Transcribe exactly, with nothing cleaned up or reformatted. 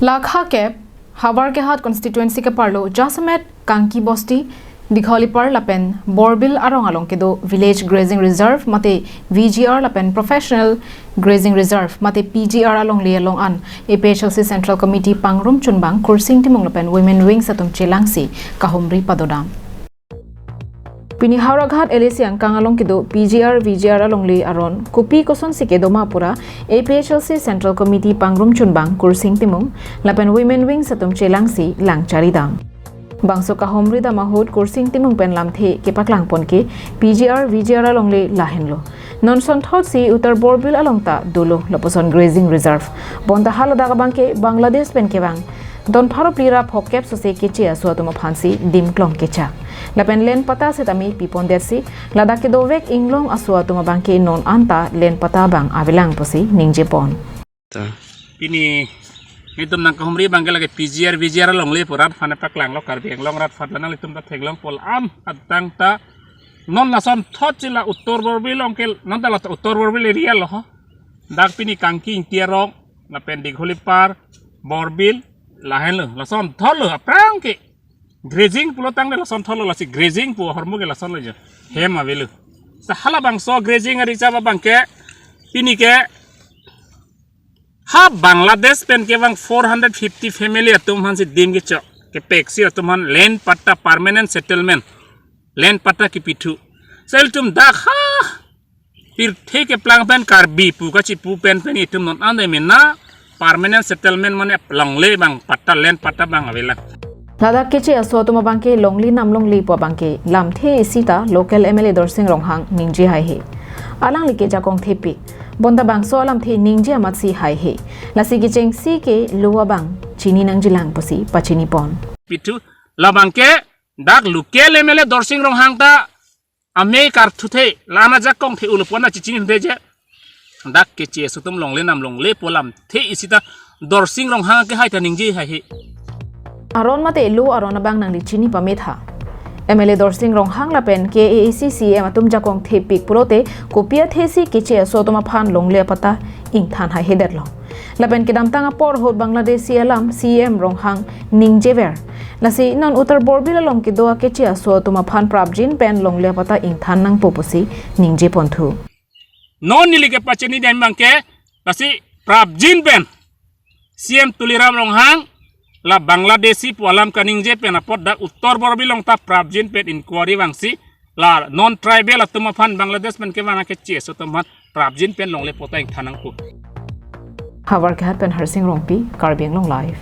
Lakha kep, Howraghat constituency keparlo Jasemet, Kangki Bosti, Digholipar lapen Borbil arong along kedo Village Grazing Reserve mate V G R lapen Professional Grazing Reserve mate P G R alongle along an A P H L C Central Committee pangrum chunbang Kursing Timung lapen Women Wings atum chelangsi kahumri padodam. Pini Howraghat L A C angkang along kedo P G R V G R alongle aron kopi kosonsi kedo ma pura A P H L C Central Committee pangrum chunbang Kursing Timung lapen Women Wings atum chelangsi lang charidam. Bangso kahumri dam ahut Kursing Timung pen lamthe kepaklang pon ke P G R V G R alongle lahenlo. Non sonthotsi Uttar Borbil along ta dolo lapuson grazing reserve. Bonta haladak abang ke Bangladesh pen kevang don pharo phli ra phokep sose keche aso atum aphansi dim klong kecha. Lapen land patta setame pipon detsi ladak kedovek inglong aso atum abang ke non anta land patta abang avelang pusi ningje pon. Ta. Pini netum nangkahumri abang ke lake P G R V G R alongle pu rat aphan paklang lo, Karbi Anglong rat aphan, la nanglitum ta theklong pol am atang ta non lasonthotsi la Uttar Borbil along ke, non ta la Uttar Borbil area lo ho. Dak pini Kangki Ingti arong lapen Digholipar, Borbil, lahenlo, lasonthotlo aphrang ke grazing pulo tangte lasonthotlo, lasi grazing pu ahormu ke lasonlo jo. Hem avelo. Ta halabangso grazing ari chaba abang ke pini ke ha Bangladesh pen kevang four hundred fifty family atum aphansi dim kechok, kepeksi atum aphan land patta, permanent settlement, land patta kepithu. Sel tum dak ha pirthe keplang pen Karbi pu kachipu pen pen itum non ande mena permanent settlement mane longle abang patta, land patta abang avelang. Ladak keche aso atum abang ke longle nam longle pu abang ke lamthe isi ta local M L A Dorsing Ronghang ningje haihe. Alangli ke jakong thepik. Bonta bangso alamthe ningje amatsi haihe. Lasi kechengsi ke lo abang chini nangjilang pusi pachini pon. Pithu labang ke dak local M L A Dorsing Ronghang ta amei karthuthe, la-an ajakong the ulup pu na chechini the je. Dak keche aso atum longle nam longle pu lamthe isi ta Dorsing Ronghang ke hai ta ningje haihe. Aron mate lo aron abang nangli chini pametha. M L A Dorsing Ronghang lapen K A A C C M atum jakong thepik pulote kopi athesi keche aso atum aphan longle apatta ingthan haihe detlo. Lapen kedamtang apor ahut Bangladeshi alam C M Ronghang ningjever. Lasi non Uttar Borbil along kedo akeche aso atum aphan prapjin pen longle apatta ingthan nangpo pusi ningje ponthu. Non neli kepachini dam abang ke, lasi prapjin pen C M Tuliram Ronghang la Bangladeshi pu alam kaningje pen apot dak Uttar Borbil along ta prapjin pen inquiry vangsi la non tribal atum aphan Bangladesh pen kevang akeche aso atum aphan prapjin pen longle patta ingthan nangpo. Howraghat pen Harsing Rongpi, Karbi Anglong Live.